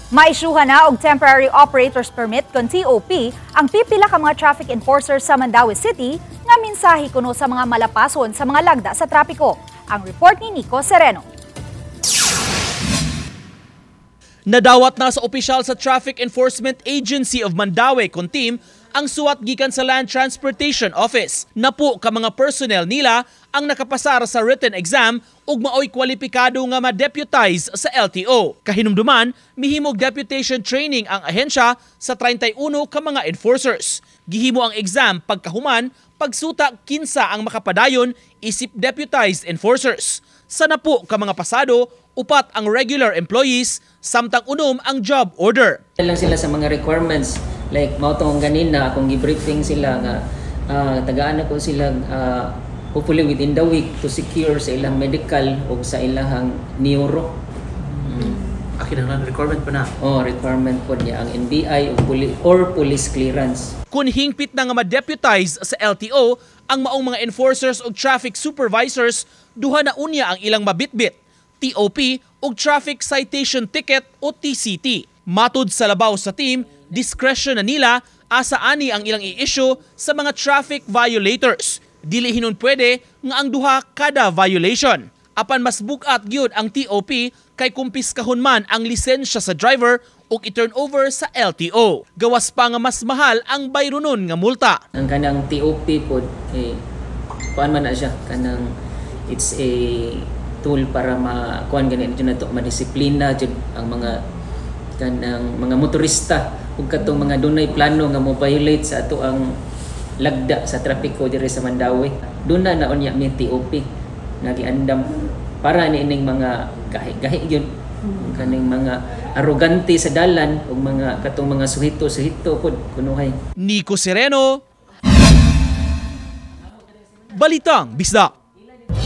Maisyuhan na og Temporary Operators Permit kon TOP ang pipila ka mga traffic enforcers sa Mandaue City nga mensahe kuno sa mga malapason sa mga lagda sa trapiko. Ang report ni Nico Sereno. Nadawat na sa opisyal sa Traffic Enforcement Agency of Mandaue kon team ang suwat gikan sa Land Transportation Office. Napo ka mga personnel nila ang nakapasar sa written exam ug maoy kwalipikado nga ma-deputize sa LTO. Kahinumduman, mihimog deputation training ang ahensya sa 31 ka mga enforcers. Gihimo ang exam pagkahuman, pagsuta kinsa ang makapadayon isip deputized enforcers. Sa napo ka mga pasado, 4 ang regular employees, samtang 6 ang job order. Lang sila sa mga requirements, like mao tong ganina akong gi-briefing sila nga tagaan ako sila hopefully within the week to secure sa ilang medical o sa ilang neuro. Kinahanglan requirement pa na. Oh, requirement po niya ang NBI o or police clearance. Kung hingpit na nga ma-deputize sa LTO ang maong mga enforcers o traffic supervisors, duha na unya ang ilang mabitbit, TOP o Traffic Citation Ticket o TCT. Matud sa labaw sa team, discretion na nila asa ani ang ilang i-issue sa mga traffic violators. Dili hinon pwede nga ang duha kada violation. Apan mas bugat gyud ang TOP kay kumpiskahon man ang lisensya sa driver ug i-turn over sa LTO. Gawas pa nga mas mahal ang bayronon nga multa. Ang kanang TOP pod eh kuan man na siya, kanang it's a tool para makuan gani jud nato madisiplina jud ang mga kanang mga motorista ug katong mga dunay plano nga mo violate sa ato ang lagda sa trapiko diri sa Mandaue. Duna na unya mi TOP nga giandam para niining mga gahi-gahi gyud, kaning mga arogante sa dalan ug mga katong mga suhito-suhito pod kunuhay. Nico Sereno, Balitang Bisdak.